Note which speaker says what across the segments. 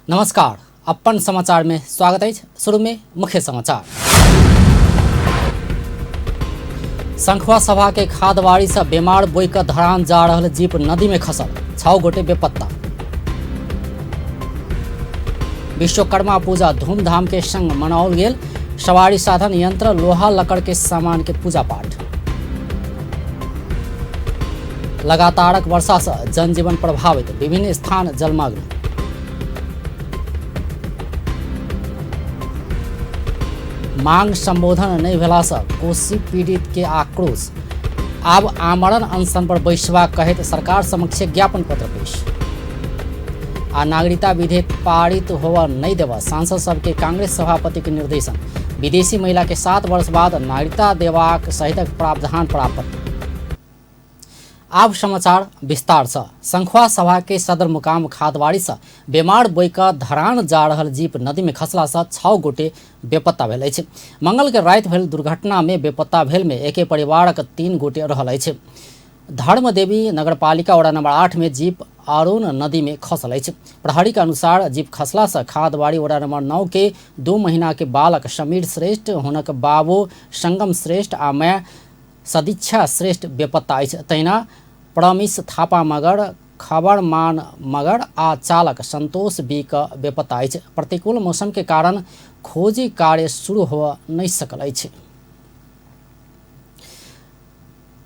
Speaker 1: नमस्कार, अपन समाचार में स्वागत अछि। शुरू में मुख्य समाचार। संखुआ सभा के खादवाड़ी से बीमार बोई के धरान जा रहल जीप नदी में खसल, 6 गोटे बेपत्ता। विश्वकर्मा पूजा धूमधाम के संग मनाओल गेल, सवारी साधन यंत्र लोहा लकड़ के सामान के पूजा पाठ। लगातारक वर्षा से जनजीवन प्रभावित, विभिन्न स्थान जलमग्न। मांग संबोधन नहीं भेला से कोसी पीड़ित के आक्रोश, आब आमरण अनशन पर बैसबाक कहैत सरकार समक्ष ज्ञापन पत्र पेश। आ नागरिकता विधेयक पारित होबय नहीं देबय सांसद सबके कांग्रेस सभापति के निर्देशन, विदेशी महिला के 7 वर्ष बाद नागरिकता देबाक सहितक प्रावधान पर आपत्ति। आब समाचार विस्तार से। संखुआ सभा के सदर मुकाम खादवाड़ी से बेमार बोई कऽ धरान जा रहल जीप नदी में खसला से 6 गोटे बेपत्ता भेल अछि। मंगल के राति भेल दुर्घटना में बेपत्ता भेल में एके परिवारक 3 गोटे रहल अछि। धर्मदेवी नगरपालिका वडा नंबर 8 में जीप अरुण नदी में खसल अछि। प्रहरी के अनुसार जीप खसला से खादवाड़ी वडा नंबर 9 के 2 महीना के बालक समीर श्रेष्ठ, हुनक बाबू संगम श्रेष्ठ आ माय सदीक्षा श्रेष्ठ बेपत्ता अछि। तहिना प्रमिश थापा मगर, खबरमान मगर आ चालक संतोष बी क बेपत्ता अछि। प्रतिकूल मौसम के कारण खोजी कार्य शुरू होअ नहि सकल अछि।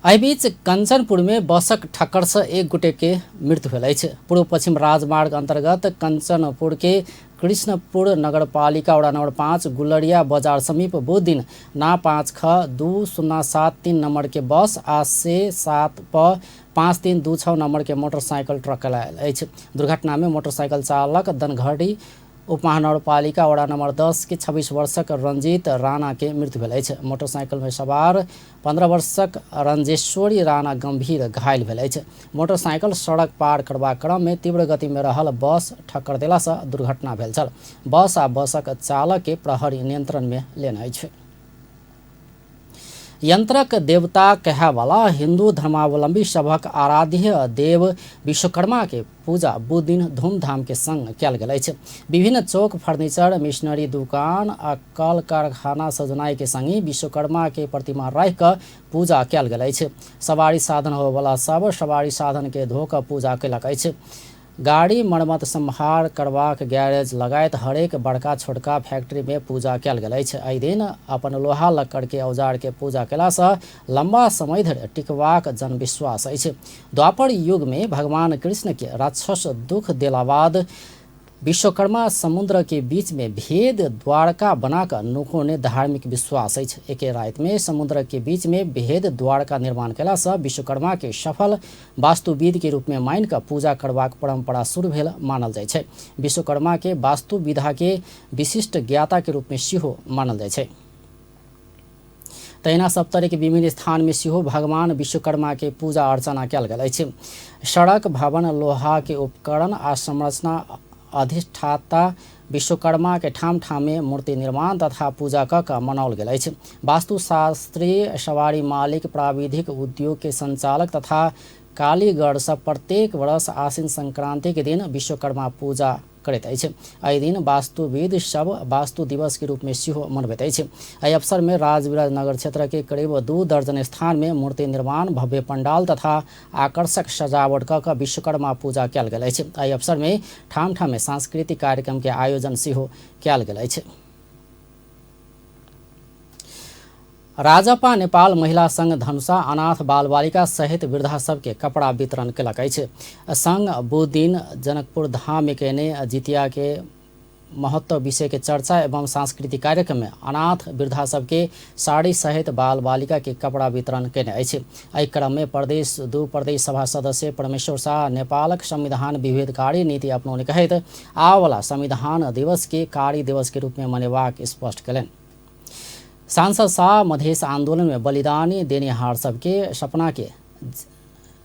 Speaker 1: एहि बीच कंचनपुर में बसक ठक्कर से 1 गोटे के मृत्यु भेल अछि। पूर्व पश्चिम राजमार्ग अंतर्गत कंचनपुर के कृष्णपुर नगरपालिका वडा नंबर 5 गुलरिया बाजार समीप बुध दिन ना 5 ख 2 0 7 3 नंबर के बस आ से 7 प 5 3 2 6 नंबर के मोटरसाइकिल टकरायल अछि। दुर्घटना में मोटरसाइकिल चालक दनघड़ी उपमहानगरपालिका वडा नंबर 10 के 26 वर्षक रंजीत राणा के मृत्यु भेल अछि। मोटरसाइकिल में सवार 15 वर्षक रंजेश्वरी राणा गंभीर घायल भेल अछि। मोटरसाइकिल सड़क पार करबाक क्रम में तीव्र गति में रहल बस ठक्कर देला से दुर्घटना भेल छल। बस आ बसक चालक के प्रहरी नियंत्रण में लेने अछि। यंत्रक देवता कहैवाला हिंदू धर्मावलंबी सभक आराध्य देव विश्वकर्मा के पूजा बुध दिन धूमधाम के संग कयल गेल अछि। विभिन्न चौक, फर्नीचर, मिशनरी दुकान आ कल कारखाना सजनाई के संगी विश्वकर्मा के प्रतिमा राखि कऽ पूजा कयल गेल अछि। सवारी साधन होयवला सब सवारी साधन के धो कऽ पूजा कयलक अछि। गाड़ी मरम्मत संभार करबाक गैरेज लगायत हरेक बड़का छोटका फैक्ट्री में पूजा कयल गेल अछि। एहि दिन अपन लोहा लक्कड़ के औजार के पूजा कयलासँ लंबा समय धरि टिकबाक जनविश्वास अछि। द्वापर युग में भगवान कृष्ण के राक्षस दुख देला बाद विश्वकर्मा समुद्र के बीच में भेद द्वारका बना कऽ नुकोने धार्मिक विश्वास अछि। एके राति में समुद्र के बीच में भेद द्वारका निर्माण कयलासँ विश्वकर्मा के सफल वास्तुविद के रूप में मानि कऽ पूजा करबाक परंपरा शुरू भेल मानल जाइ छै। विश्वकर्मा के वास्तु विधा के विशिष्ट ज्ञाता के रूप में सेहो मानल जाइ छै। तहिना सप्तरी के विभिन्न स्थान में सेहो भगवान विश्वकर्मा के पूजा अर्चना कयल गेल अछि। सड़क, भवन, लोहा के उपकरण आ संरचना अधिष्ठाता विश्वकर्मा के ठाम ठाम में मूर्ति निर्माण तथा पूजा कऽ कऽ मनाओल गेल अछि। वास्तुशास्त्री, सवारी मालिक, प्राविधिक उद्योग के संचालक तथा कालीगढ़ सब प्रत्येक वर्ष आश्विन संक्रांति के दिन विश्वकर्मा पूजा करैत अछि। एहि दिन वास्तुविद सब वास्तु दिवस के रूप में सेहो मनबैत अछि। एहि अवसर में राजविराज नगर क्षेत्र के करीब 2 दर्जन स्थान में मूर्ति निर्माण, भव्य पंडाल तथा आकर्षक सजावट कऽ कऽ विश्वकर्मा पूजा कयल गेल अछि। एहि अवसर में ठाम ठाम में सांस्कृतिक कार्यक्रम के आयोजन सेहो कयल गेल अछि। राजपा नेपाल महिला संघ धनुषा अनाथ बाल बालिका सहित वृद्धा सबके कपड़ा वितरण केलक अछि। संघ बुध दिन जनकपुर धाम में केने जितिया के महत्व विषय के चर्चा एवं सांस्कृतिक कार्यक्रम में अनाथ वृद्धा सबके साड़ी सहित बाल बालिका के कपड़ा वितरण केने अछि। एहि क्रम में प्रदेश 2 प्रदेश सभा सदस्य परमेश्वर शाह नेपालक संविधान विभेदकारी नीति अपनौने कहैत आबवला संविधान दिवस के कारी दिवस के रूप में मनेबाक स्पष्ट केलनि। सांसद शाह मधेश आंदोलन में बलिदानी देनिहार सबके सपना के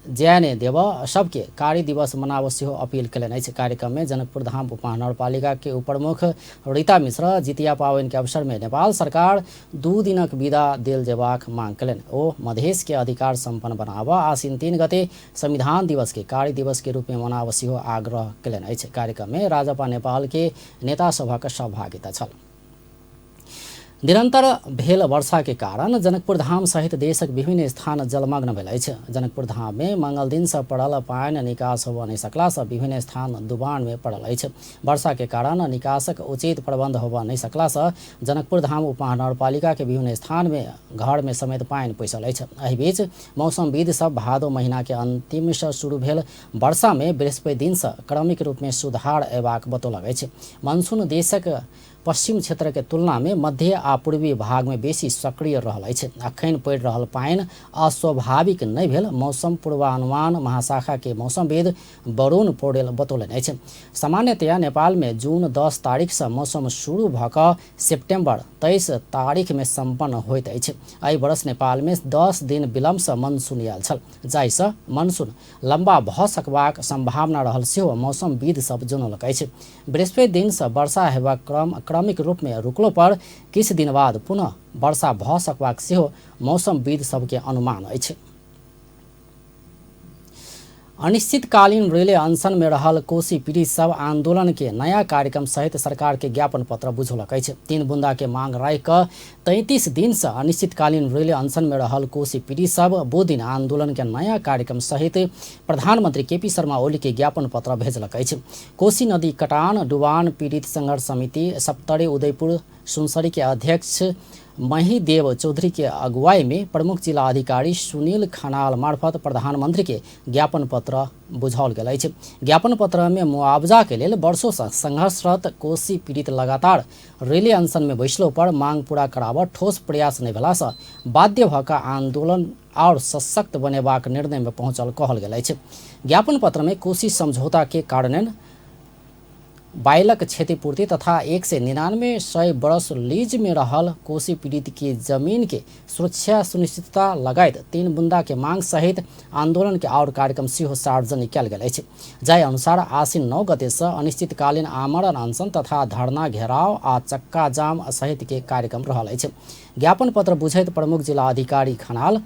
Speaker 1: ज्याने देव सबके कार्य दिवस मनाब सेहो अपील कयलनि अछि। कार्यक्रम में जनकपुर धाम उपमहानगरपालिका के उपप्रमुख रीता मिश्र जितिया पाबनि के अवसर में नेपाल सरकार 2 दिनक विदा देल जेबाक मांग कयलनि। ओ मधेश के अधिकार सम्पन्न बनाब आसिन 3 गते संविधान दिवस के कार्य दिवस के रूप में मनाब सेहो आग्रह कयलनि अछि। कार्यक्रम में राजपा नेपाल के नेता सभक सहभागिता छल। निरंतर भेल वर्षा के कारण जनकपुर धाम सहित देशक विभिन्न स्थान जलमग्न भेल अछि। जनकपुर धाम में मंगल दिन से पड़ल पानि निकास होबऽ नहि सकला से विभिन्न स्थान डुबान में पड़ल अछि। वर्षा के कारण निकासक उचित प्रबंध होबऽ नहि सकला से जनकपुर धाम उपमहानगरपालिका के विभिन्न स्थान में घर में समेत पानि पैसल अछि। एहि बीच मौसमविद सब भादो महीना के अंतिम से शुरू भेल वर्षा में बृहस्पति दिन से क्रमिक रूप में सुधार अयबाक बतौलक अछि। मानसून देशक पश्चिम क्षेत्र के तुलना में मध्य आ पूर्वी भाग में बेसी सक्रिय रहल अछि। अखन पड़ि रहल पानि अस्वाभाविक नहि भेल मौसम पूर्वानुमान महाशाखा के मौसमविद वरुण पौडेल बतौलनि अछि। सामान्यतया नेपाल में जून 10 तारीख से मौसम शुरू भऽ कऽ सेप्टेम्बर 23 तारीख में सम्पन्न होइत अछि। एहि वर्ष नेपाल में 10 दिन विलम्ब से मनसून आयल छल, जाहिसँ मनसून लम्बा भऽ सकबाक सम्भावना रहल सेहो मौसमविद सब जनौलक अछि। बृहस्पति दिन से वर्षा हेबाक क्रमिक रूप में रुकलो पर किछु दिन बाद पुनः वर्षा भऽ सकबाक सेहो मौसमविद सबके अनुमान अछि। अनिश्चितकालीन रेलवे अनशन में रहल कोसी पीड़ित सब आंदोलन के नया कार्यक्रम सहित सरकार के ज्ञापन पत्र बुझौलक अछि। 3 बुंदा के मांग राखि कऽ 33 दिन से अनिश्चितकालीन रेलवे अनशन में रहल कोसी पीड़ित सब बुध दिन आंदोलन के नया कार्यक्रम सहित प्रधानमंत्री केपी शर्मा ओली के ज्ञापन पत्र भेजलक अछि। कोसी नदी कटान डुबान पीड़ित संघर्ष समिति सप्तरी उदयपुर सुनसरी के अध्यक्ष महीदेव चौधरी के अगुवाई में प्रमुख जिला अधिकारी सुनील खनाल मार्फत प्रधानमंत्री के ज्ञापन पत्र बुझाओल गेल अछि। ज्ञापन पत्र में मुआवजा के लेल वर्षों से संघर्षरत कोसी पीड़ित लगातार रेलवे अनशन में बैसलो पर मांग पूरा कराबऽ ठोस प्रयास नहि भेला से बाध्य भऽ कऽ आंदोलन और सशक्त बनेबाक निर्णय में पहुंचल कहल गेल अछि। ज्ञापन पत्र में कोसी समझौता के कार्यान्वयन, बाइलक क्षतिपूर्ति तथा 199 वर्ष लीज में रहल कोसी पीड़ित के जमीन के सुरक्षा सुनिश्चितता लगायत 3 बुंदा के मांग सहित आंदोलन के और कार्यक्रम सेहो सार्वजनिक कयल गेल अछि। जाहि अनुसार आसिन 9 गते से अनिश्चितकालीन आमरण अनशन तथा धरना घेराव आ चक्का जाम सहित के कार्यक्रम रहल अछि। ज्ञापन पत्र बुझैत प्रमुख जिला अधिकारी खनाल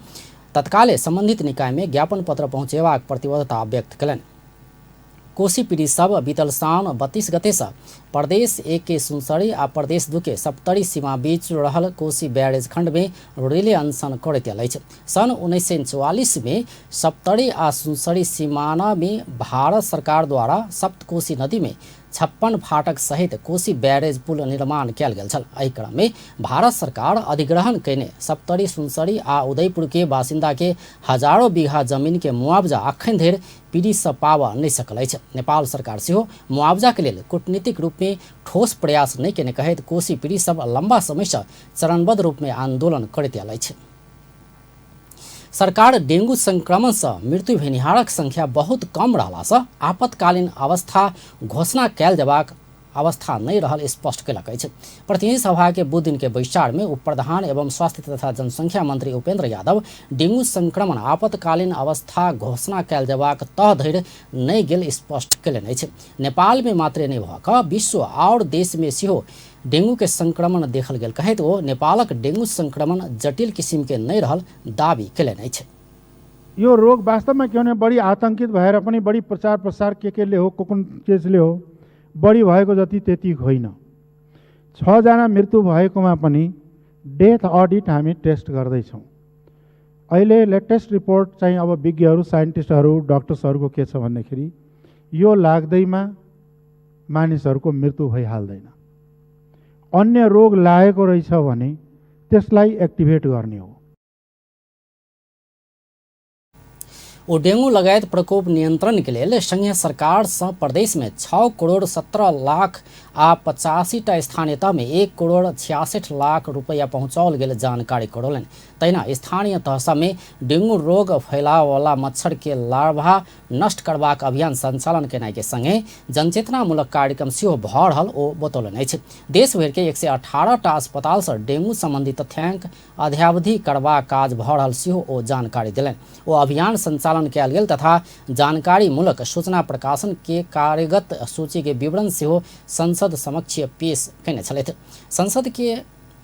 Speaker 1: तत्काले संबंधित निकाय में ज्ञापन पत्र पहुँचेबाक प्रतिबद्धता व्यक्त कयलनि। कोसी पीड़ित सब बीतल साउन 32 गते से प्रदेश 1 के सुनसरी आ प्रदेश 2 के सप्तरी सीमा बीच रहल कोसी बैरेज खंड में रिले अनशन करैत आयल अछि। सन 1944 में सप्तरी आ सुनसरी सीमाना में भारत सरकार द्वारा सप्तकोसी नदी में 56 फाटक सहित कोसी बैरेज पुल निर्माण कयल गेल छल। एहि क्रम में भारत सरकार अधिग्रहण कयने सप्तरी सुनसरी आ उदयपुर के बासिन्दा के हजारों बीघा जमीन के मुआवजा अखन धरि पीड़ित सब पाबऽ नहि सकल अछि। नेपाल सरकार सेहो मुआवजा के लेल कूटनीतिक रूप में ठोस प्रयास नहि केने कहैत कोसी पीड़ित सब लंबा समय से चरणबद्ध रूप में आंदोलन करैत आयल अछि। सरकार डेंगू संक्रमण से मृत्यु भेनिहारक संख्या बहुत कम रहला से आपातकालीन अवस्था घोषणा कयल जेबाक अवस्था नहि रहल स्पष्ट कयलक अछि। प्रतिनिधि सभा के बुध दिन के बैसार में उप प्रधान एवं स्वास्थ्य तथा जनसंख्या मंत्री उपेंद्र यादव डेंगू संक्रमण आपातकालीन अवस्था घोषणा कयल जेबाक तह धरि नहि गेल स्पष्ट कयलनि अछि। नेपाल में मात्रे नहि भऽ कऽ विश्व आओर देश में सेहो डेंगू के संक्रमण देखल गेल कहैत ओ नेपालक डेंगू संक्रमण जटिल किसिम के नहि रहल दावी कयलनि अछि।
Speaker 2: यो रोग वास्तवमा के भने बढी आतङ्कित भएर पनि बढी प्रचार प्रसार के केले हो, कुन केसले हो, बढी भएको जति त्यति होइन। 6 जना मृत्यु भएकोमा पनि डेथ अडिट हामी टेस्ट गर्दैछौँ। अहिले लेटेस्ट रिपोर्ट चाहिँ अब विज्ञहरू, साइन्टिस्टहरू, डक्टर्सहरूको के छ भन्दाखेरि यो लाग्दैमा मानिसहरूको मृत्यु भइहाल्दैन, अन्य रोग लागेको रहेछ भने त्यसलाई एक्टिभेट गर्ने हो।
Speaker 1: ओ डेंगू लगायत प्रकोप नियंत्रण के लेल संघीय सरकार से प्रदेश में 6 करोड़ 17 लाख आ 85 टा स्थानीय तह में 1 करोड़ 66 लाख रुपया पहुंचाओल गेल जानकारी करौलनि। तहिना स्थानीय तह सबमे डेंगू रोग फैलावला मच्छर के लार्वा नष्ट करबाक अभियान संचालन केनाइ के संगे जनचेतनामूलक कार्यक्रम सेहो भऽ रहल ओ बतौलनि अछि। देशभरि के 118 टा अस्पताल सँ डेंगू संबंधी तथ्यांक अद्यावधि करबाक काज भऽ रहल सेहो ओ जानकारी देलनि। ओ अभियान संचालन कयल गेल तथा जानकारीमूलक सूचना प्रकाशन के कार्यगत सूची के विवरण सेहो संसद समक्ष पेश कयने छलथि। संसद के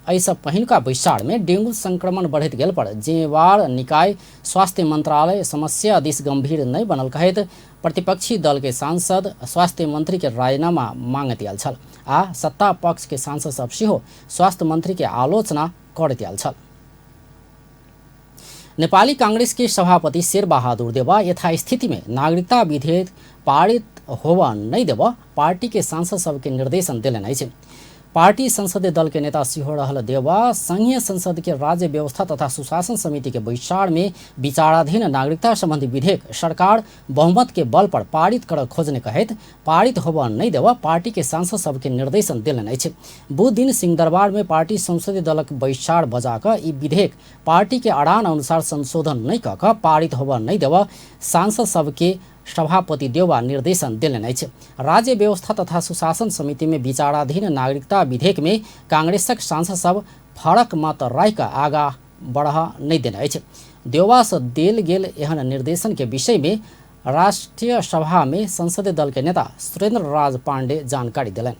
Speaker 1: एहिसँ पहिनुका बैसारमे डेंगू संक्रमण बढ़ैत गेल पर जिम्मेवार निकाय स्वास्थ्य मंत्रालय समस्या दिस गंभीर नहि बनल कहैत प्रतिपक्षी दल के सांसद स्वास्थ्य मंत्री के राजीनामा मांगैत आयल छल आ सत्ता पक्ष के सांसद सब सेहो स्वास्थ्य मंत्री के आलोचना करैत आयल छल। नेपाली कांग्रेस के सभापति शेरबहादुर देवा यथास्थिति में नागरिकता विधेयक पारित होबऽ नहि देबऽ पार्टी के सांसद सबके निर्देशन देलनि अछि। पार्टी संसदीय दल के नेता सेहो रहल देवा संघीय संसद के राज्य व्यवस्था तथा सुशासन समिति के बैसार में विचाराधीन नागरिकता संबंधी विधेयक सरकार बहुमत के बल पर पारित कर खोजने कहैत पारित होबऽ नहि देबऽ पार्टी के सांसद सबके निर्देशन देलनि अछि। बुध दिन सिंहदरबार में पार्टी संसदीय दलक बैसार बजा कऽ ई विधेयक पार्टी के अड़ान अनुसार संशोधन नहि कऽ कऽ पारित होबऽ नहि देबऽ सांसद सबके सभापति देउवा निर्देशन देलनि अछि। राज्य व्यवस्था तथा सुशासन समिति में विचाराधीन नागरिकता विधेयक में कांग्रेसक सांसद सब फरक मत राखि कऽ आगा बढ़ऽ नहि देने अछि। देउवासँ देल गेल एहन निर्देशन के विषय में राष्ट्रीय सभा में संसदीय दल के नेता सुरेंद्र राज पांडे जानकारी देलनि।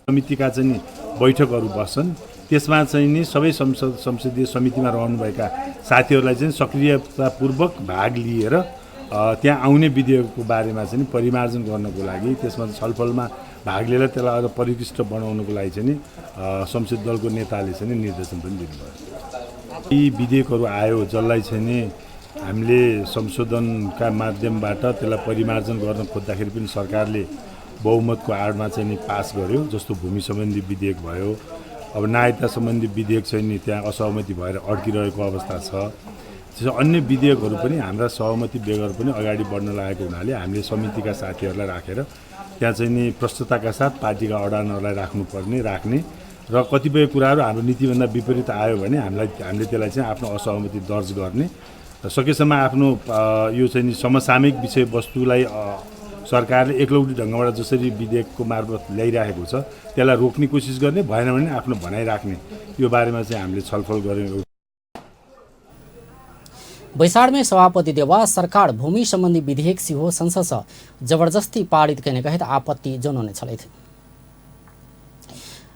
Speaker 3: समितिका चाहिँ बैठकहरू बस्छन्, त्यसमा चाहिँ नि सबै संसदीय समितिमा रहनुभएका साथीहरूलाई चाहिँ सक्रियतापूर्वक भाग लिएर त्यहाँ आउने विधेयकको बारेमा चाहिँ परिमार्जन गर्नको लागि त्यसमा छलफलमा भाग लिएर त्यसलाई अझ परिष्कृत बनाउनको लागि चाहिँ संसदीय दलको नेताले चाहिँ निर्देशन पनि दिनुभयो। यी विधेयकहरू आयो जसलाई चाहिँ नि हामीले संशोधनका माध्यमबाट त्यसलाई परिमार्जन गर्न खोज्दाखेरि पनि सरकारले बहुमतको आडमा चाहिँ नि पास गर्यो, जस्तो भूमि सम्बन्धी विधेयक भयो, अब नागरिकता सम्बन्धी विधेयक चाहिँ नि त्यहाँ असहमति भएर अड्किरहेको अवस्था छ। त्यसो अन्य विधेयकहरू पनि हाम्रा सहमति बेगर पनि अगाडि बढ्न लागेको हुनाले हामीले समितिका साथीहरूलाई राखेर त्यहाँ चाहिँ नि प्रष्टताका साथ पार्टीका अडानहरूलाई राख्नुपर्ने राख्ने र कतिपय कुराहरू हाम्रो नीतिभन्दा विपरीत आयो भने हामीले त्यसलाई चाहिँ आफ्नो असहमति दर्ज गर्ने र सकेसम्म आफ्नो यो चाहिँ नि समसामयिक विषयवस्तुलाई सरकारले एकलौटी ढङ्गबाट जसरी विधेयकको मार्फत ल्याइराखेको छ त्यसलाई रोक्ने कोसिस गर्ने, भएन भने आफ्नो भनाइ राख्ने, यो बारेमा चाहिँ हामीले छलफल गऱ्यौँ।
Speaker 1: बैसार में सभापति देवा सरकार भूमि संबंधी विधेयक सेहो संसदसँ जबरजस्ती पारित कयने कहैत आपत्ति जनौने छलथि।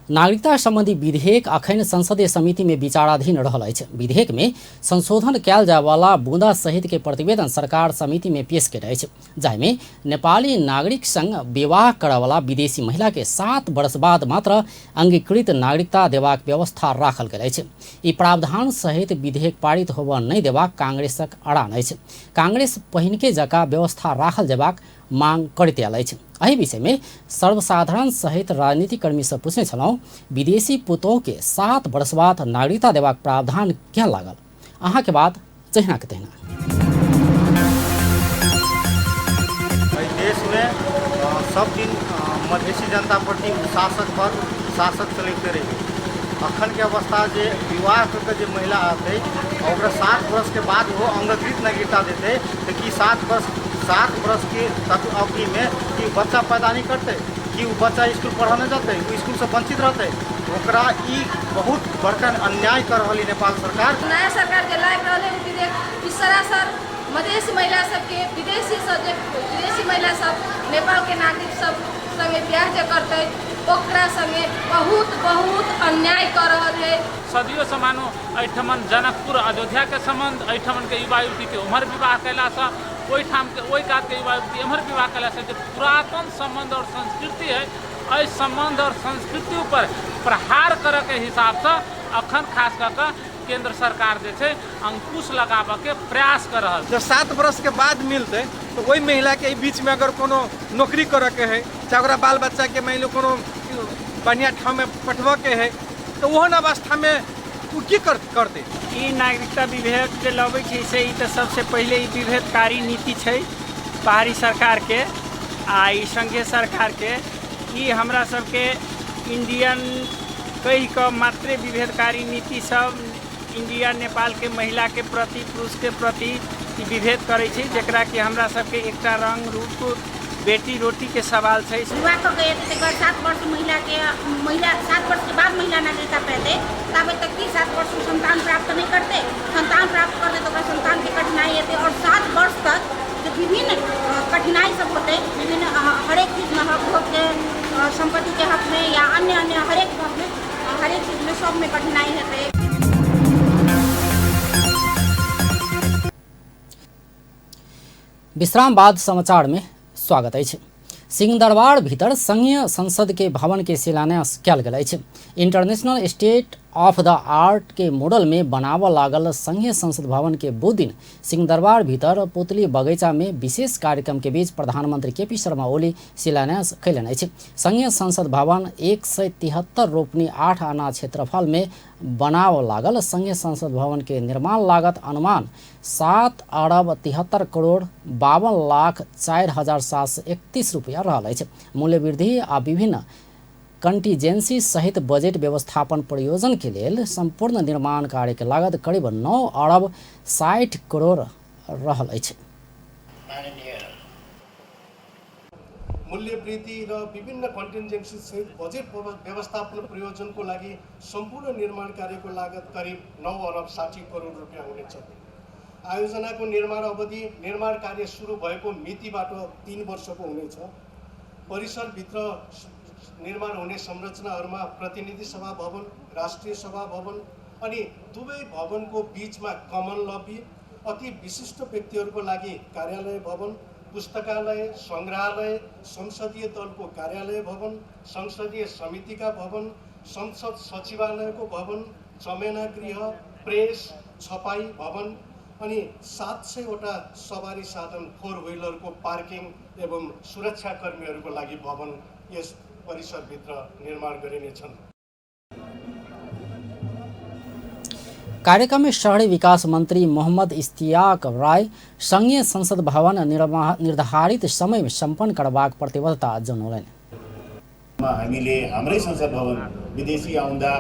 Speaker 1: नागरिकता संबंधी विधेयक अखन संसदीय समिति में विचाराधीन रहल अछि। विधेयक में संशोधन कयल जायवाला बूंदा सहित के प्रतिवेदन सरकार समिति में पेश कयने अछि, जाहिमे नेपाली नागरिक संग विवाह करयवला विदेशी महिला के 7 वर्ष बाद मात्र अंगीकृत नागरिकता देबाक व्यवस्था राखल गेल अछि। ई प्रावधान सहित विधेयक पारित होबऽ नहि देबाक कांग्रेसक अड़ान अछि। कांग्रेस पहिनके जकाँ व्यवस्था राखल जेबाक मांग करैत आयल अछि। एहि विषय में सर्वसाधारण सहित राजनीतिक कर्मी से पूछने छलहुँ, विदेशी पुतोह के 7 वर्ष बाद नागरिकता देबाक प्रावधान किया लागल? अहाँ के बात जहिना के तहिना।
Speaker 4: देश में सब दिन मधेसी जनता प्रति शासक वर्ग शासक चलते रही। अखन के अवस्था जे विवाह करके जे महिला आते और 7 वर्ष के बाद वो अंगीकृत नागरिकता देते तो कि 7 वर्ष के तक अवधि में कि बच्चा पैदा नहीं करते, कि वो बच्चा स्कूल पढ़ने जाते, वो स्कूल से वंचित रहते, ओकरा ई बहुत बड़का अन्याय कर रही नेपाल सरकार।
Speaker 5: नया सरकार जे लाबि रहल है विधेयक ई सरासर मधेसी महिला सबके विदेशी सब जे विदेशी महिला सब नेपाल के नागरिक सब संगे ब्याह जे करते ओकरा संगे बहुत बहुत अन्याय कर रहल है।
Speaker 6: सदियों से मानो एहिठमन जनकपुर अयोध्या के संबंध, एहिठमन के युवा युवती के उम्हर विवाह कयलासँ, ओहिठाम के ओहि कात के युवा युवती एम्हर विवाह कयलासँ जे पुरातन संबंध और संस्कृति है, एहि संबंध और संस्कृति ऊपर प्रहार करऽके हिसाबसँ अखन खास कऽ कऽ केंद्र सरकार जे छै अंकुश लगाबऽके प्रयास कर रहल।
Speaker 7: जब 7 वर्ष के बाद मिलते तो वही महिला के बीच में अगर कोनो नौकरी करऽ के है, चाहे ओकरा बाल बच्चा के मान लो कोनो बढ़िया ठाम में पठबऽ के है, तो ओहन अवस्था में ओ की करते?
Speaker 8: ई नागरिकता विधेयक जे लबै छै से ई तऽ सबसे पहिले ई विभेदकारी नीति छै पहाड़ी सरकार के आ ई संघीय सरकार के। ई हमरा सबके इंडियन कहि कऽ मात्रे विभेदकारी नीति सब इंडिया नेपालके महिलाके प्रति पुरुषके प्रति ई विभेद करै छै, जकरा कि हमरा सबके एकटा रंग रूप बेटी रोटीके सवाल छै।
Speaker 9: विवाह कऽ के एतै तकर 7 वर्ष महिलाके महिला 7 वर्षके बाद महिला नागरिकता पेतै, ताबे तक की 7 वर्ष ओ संतान प्राप्त नहि करतै, संतान प्राप्त करतै तऽ ओकरा संतानके कठिनाइ एतै और 7 वर्ष तक जे विभिन्न कठिनाइ सब होतै, विभिन्न हरेक चीजमे हक होके सम्पत्तिके हकमे या अन्य अन्य हरेक हकमे हरेक चीजमे सबमे कठिनाइ हेतै।
Speaker 1: विश्राम बाद समाचार में स्वागत अछि। सिंहदरबार भीतर संघीय संसद के भवन के शिलान्यास कयल गेल अछि। International state of the art के मॉडल में बनाबऽ लागल संघीय संसद भवन के बुध दिन सिंहदरबार भीतर पुतली बगैचा में विशेष कार्यक्रम के बीच प्रधानमंत्री केपी शर्मा ओली शिलान्यास कयलनि अछि। संघीय संसद भवन 173 रोपनी 8 आना क्षेत्रफल में बनाबऽ लागल संघीय संसद भवन के निर्माण लागत अनुमान 7 अरब 73 करोड़ 52 लाख 4,731 रुपया रहल अछि। मूल्य वृद्धि आ विभिन्न कंटीजेंसी सहित बजट व्यवस्थापन प्रयोजन के लेल संपूर्ण निर्माण कार्य के लागत करीब 9 अरब 60 करोड़ रहल अछि।
Speaker 10: मूल्य वृद्धि र विभिन्न कन्टिन्जेन्सी सहित बजेट व्यवस्थापन प्रयोजनको लागि सम्पूर्ण निर्माण कार्यको लागत करिब 9 अरब 60 करोड रुपियाँ हुनेछ। आयोजनाको निर्माण अवधि निर्माण कार्य सुरु भएको मितिबाट 3 वर्षको हुनेछ। परिसरभित्र निर्माण हुने संरचनाहरूमा प्रतिनिधि सभा भवन, राष्ट्रिय सभा भवन अनि दुवै भवनको बीचमा कमन लबी, अति विशिष्ट व्यक्तिहरूको लागि कार्यालय भवन, पुस्तकालय, सङ्ग्रहालय, संसदीय दलको कार्यालय भवन, संसदीय समितिका भवन, संसद सचिवालयको भवन, चमेना गृह, प्रेस, छपाई भवन अनि 700 वटा सवारी साधन 4 व्हीलरको पार्किङ एवं सुरक्षाकर्मीहरूको लागि भवन यस परिसरभित्र निर्माण गरिनेछन्।
Speaker 1: कार्यक्रम में शहरी विकास मंत्री मोहम्मद इश्तियाक राय संघीय संसद भवन निर्धारित समय में सम्पन्न करबाक प्रतिबद्धता जनौलनि।
Speaker 11: हामीले हाम्रै संसद भवन विदेशी आउँदा,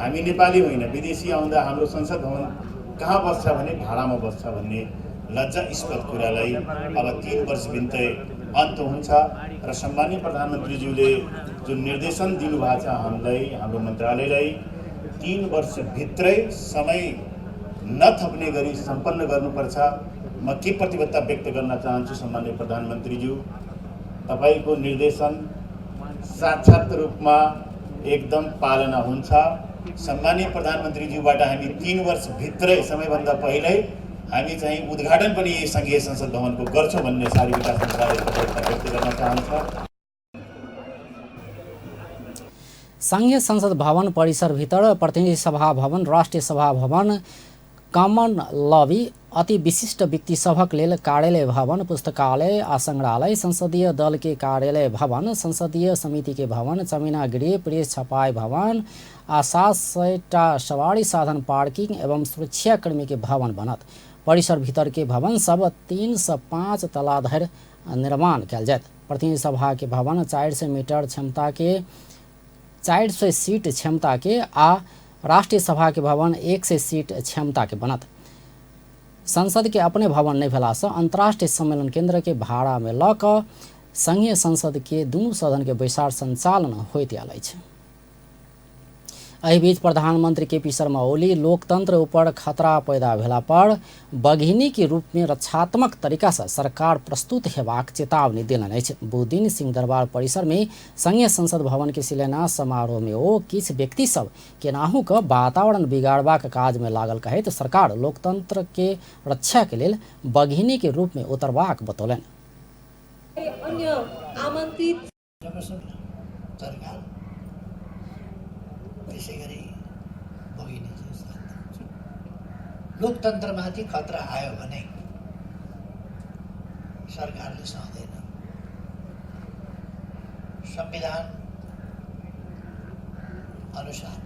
Speaker 11: हामी नेपाली होइन विदेशी आउँदा हाम्रो संसद भवन कहाँ बस्छ भने भाडामा बस्छ भन्ने लज्जास्पद कुरालाई अब 3 वर्षभित्रै अन्त हुन्छ र सम्माननीय प्रधानमन्त्रीज्यूले जुन निर्देशन दिनुभएको छ हामीलाई, हाम्रो मन्त्रालयलाई 3 वर्षभित्रै समय नथप्ने गरी सम्पन्न गर्नुपर्छ। म के प्रतिबद्धता व्यक्त गर्न चाहन्छु सम्माननीय प्रधानमन्त्रीज्यू, तपाईँको निर्देशन साक्षात् रूपमा एकदम पालना हुन्छ। सम्माननीय प्रधानमन्त्रीज्यूबाट हामी 3 वर्षभित्रै समयभन्दा पहिल्यै हामी चाहिँ उद्घाटन पनि यही सङ्घीय संसद भवनको गर्छौँ भन्ने शहरी विकास मन्त्रालयको प्रतिबद्धता व्यक्त गर्न चाहन्छ।
Speaker 1: संघीय संसद भवन परिसरभित्र प्रतिनिधि सभा भवन, राष्ट्रिय सभा भवन, कॉमन लॉबी, अति विशिष्ट व्यक्ति सभक लेल कार्यालय भवन, पुस्तकालय आ संग्रहालय, संसदीय दल के कार्यालय भवन, संसदीय समिति के भवन, चमेना गृह, प्रेस छपाई भवन आ 700 सवारी साधन पार्किंग एवं सुरक्षाकर्मी के भवन बनत। परिसर भीतर के भवन सब 3 से 5 तला धरि निर्माण कयल जायत। प्रतिनिधि सभा के भवन 400 मीटर क्षमता के 400 सीट क्षमता के आ राष्ट्रीय सभा के भवन 100 सीट क्षमता के बनत। संसद के अपने भवन नहीं भेलासँ अंतर्राष्ट्रीय सम्मेलन केंद्र के भाड़ा में लऽ कऽ संघीय संसद के दुनू सदन के बैसार संचालन होइत आयल अछि। एहि बीच प्रधानमंत्री केपी शर्मा ओली लोकतंत्र ऊपर खतरा पैदा भेला पर बघिनी के रूप में रक्षात्मक तरीका से सरकार प्रस्तुत हेबाक चेतावनी देलनि अछि। बुधदिन सिंहदरबार परिसर में संघीय संसद भवन के शिलान्यास समारोह में ओ किछु व्यक्ति सब केनाहु क वातावरण बिगाड़बाक काज में लागल कहैत सरकार लोकतंत्र के रक्षा के लेल बघिनी के रूप में उतरबाक बतौलनि।
Speaker 12: त्यसै गरी बगिनी लोकतन्त्रमाथि खतरा आयो भने सरकारले सहँदैन। संविधान अनुसार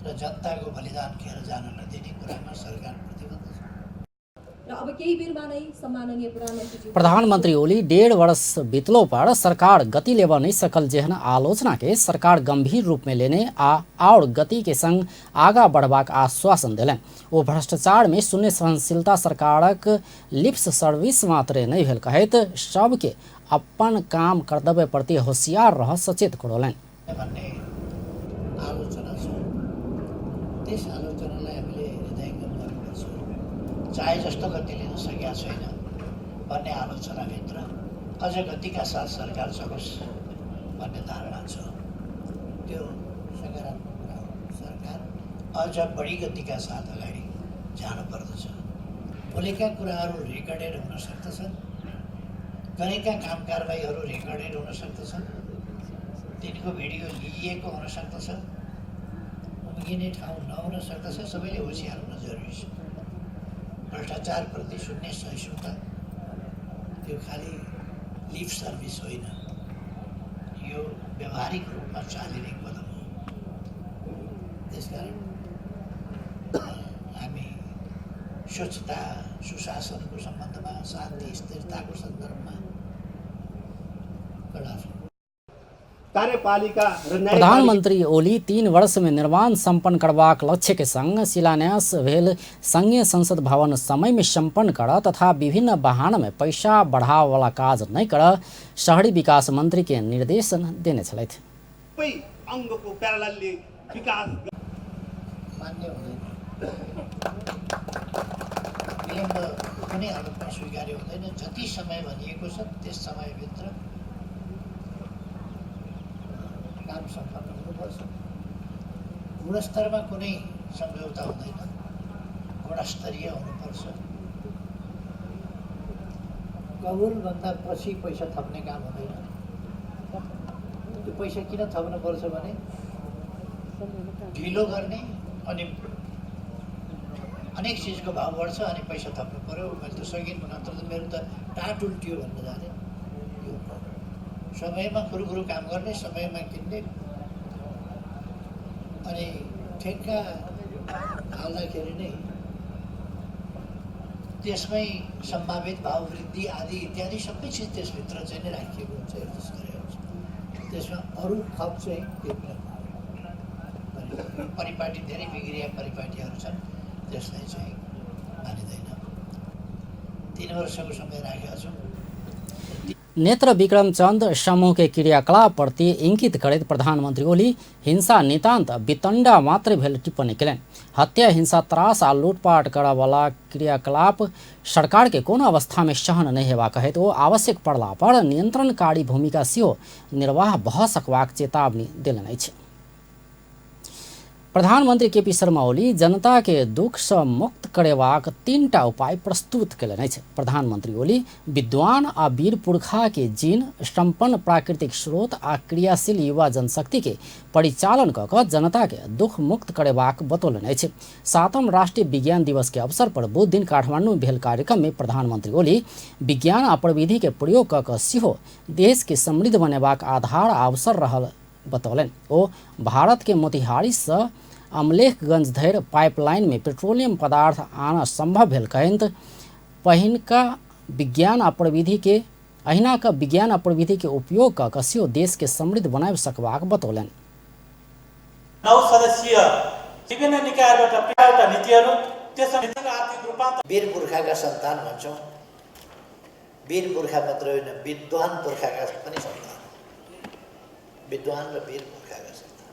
Speaker 12: र जनताको बलिदान खेर जान नदिने कुरामा सरकार प्रतिबद्ध छ।
Speaker 13: र अब केही बेरमा नै सम्माननीय प्रधानमन्त्रीज्यू
Speaker 1: प्रधानमंत्री ओली 1.5 वर्ष बीतलो पर सरकार गति लेबऽ नहीं सकल जेहन आलोचना के सरकार गंभीर रूप में लेने आ और गति के संग आगा बढ़बाक आश्वासन देलनि। ओ भ्रष्टाचार में शून्य सहनशीलता सरकारक लिप्स सर्विस मात्रे नहीं भेल कहैत सबके अपन काम कर्तव्य प्रति होशियार रह सचेत करौलनि।
Speaker 12: भन्ने आलोचना छ, त्यस आलोचनालाई हामीले हृदयङ्गम गर्नुपर्छ। चाहे जस्तो गति लिन सकेका छैन भन्ने आलोचनाभित्र अझ गतिका साथ सरकार चलोस् भन्ने धारणा छ। त्यो सकारात्मक कुरा हो। सरकार अझ बढी गतिका साथ अगाडि जानुपर्दछ। बोलेका कुराहरू रेकर्डेड हुन सक्दछन्, गरेका काम कारबाहीहरू रेकर्डेड हुन सक्दछन्, तिनको भिडियो लिइएको हुन सक्दछ, उम्किने ठाउँ नहुन सक्दछ। सबैले होसियार हुन जरुरी छ। भ्रष्टाचारप्रति शून्य सहिष्णुता त्यो खालि लिप सर्भिस होइन, यो व्यावहारिक रूपमा चालिने कदम हो। त्यसकारण हामी स्वच्छता सुशासनको सम्बन्धमा, शान्ति स्थिरताको सन्दर्भमा कडा छौँ।
Speaker 14: कार्यपालिका र
Speaker 1: प्रधानमंत्री ओली 3 वर्ष में निर्माण संपन्न करबाक लक्ष्य के संग शिलान्यास भेल संघीय संसद भवन समय में संपन्न कर तथा विभिन्न बहाना में पैसा बढ़ाव वाला काज नहीं कर शहरी विकास मंत्री के निर्देशन देने छलथि।
Speaker 14: सबै अंगको प्याराललले विकास
Speaker 12: मान्य हुँदैन, विलम्ब कुनै हालतमा स्वीकार्य हुँदैन। जति समय भनिएको छ त्यस समयभित्र काम सम्पन्न हुनुपर्छ। गुणस्तरमा कुनै सम्झौता हुँदैन, गुणस्तरीय हुनुपर्छ। कबुलभन्दा पछि पैसा थप्ने काम हुँदैन। त्यो पैसा किन थप्नुपर्छ भने ढिलो गर्ने अनि अनेक चिजको भाव बढ्छ अनि पैसा थप्नु पर्यो, मैले त सकिनँ, नत्र त मेरो त टाट उल्टियो भन्नु जाने। यो समयमा कुरो काम गर्ने, समयमा किन्ने अनि ठेक्का हाल्दाखेरि नै त्यसमै सम्भावित भाव वृद्धि आदि इत्यादि सबै चिज त्यसभित्र चाहिँ नै राखिएको हुन्छ, एडजस्ट गरेको हुन्छ। त्यसमा अरू थप चाहिँ केही पनि परिपाटी, धेरै बिग्रिया परिपाटीहरू छन्, त्यसलाई चाहिँ मानिँदैन। 3 वर्षको समय राखेका छौँ।
Speaker 1: नेत्र विक्रम चंद समूह के क्रियाकलाप प्रति इंगित करैत प्रधानमंत्री ओली हिंसा नितांत वितंडा मात्र भेल टिप्पणी केलनि। हत्या, हिंसा, त्रास आ लूटपाट करऽ वाला क्रियाकलाप सरकार के कोनो अवस्था में सहन नहि हेबाक हेतु ओ आवश्यक पड़ला पर नियंत्रणकारी भूमिका सेहो निर्वाह भऽ सकबाक चेतावनी देलनि अछि। प्रधानमंत्री केपी शर्मा ओली जनता के दुख से मुक्त करेबाक 3टा उपाय प्रस्तुत कयलनि अछि। प्रधानमंत्री ओली विद्वान आ वीर पुरखा के जीन, संपन्न प्राकृतिक स्रोत आ क्रियाशील युवा जनशक्ति के परिचालन कऽ कऽ जनता के दुख मुक्त करेबाक बतौलनि अछि। 7म राष्ट्रीय विज्ञान दिवस के अवसर पर बुध दिन काठमांडू में भेल कार्यक्रम में प्रधानमंत्री ओली विज्ञान आ प्रविधि के प्रयोग कऽ कऽ सेहो देश के समृद्ध बनेबाक आधार आ अवसर रहल बतौलनि। ओ भारत के मोतिहारी से अमलेखगंज धरि पाइपलाइन में पेट्रोलियम पदार्थ आना संभव भेल कहैत पहिनका विज्ञान आ प्रविधि के अहिना का विज्ञान आ प्रविधि के उपयोग कऽ कऽ सेहो देश के समृद्ध बनाबि सकबाक बतौलनि।
Speaker 15: 9 सदस्यीय विभिन्न निकायबाट नीतिहरू त्यसमा आर्थिक रूपान्तर।
Speaker 12: वीर पुर्खाका सन्तान भन्छौँ, वीर पुर्खा मात्र होइन, विद्वान पुर्खाका पनि सन्तान, विद्वान र वीर पुर्खाका सन्तान,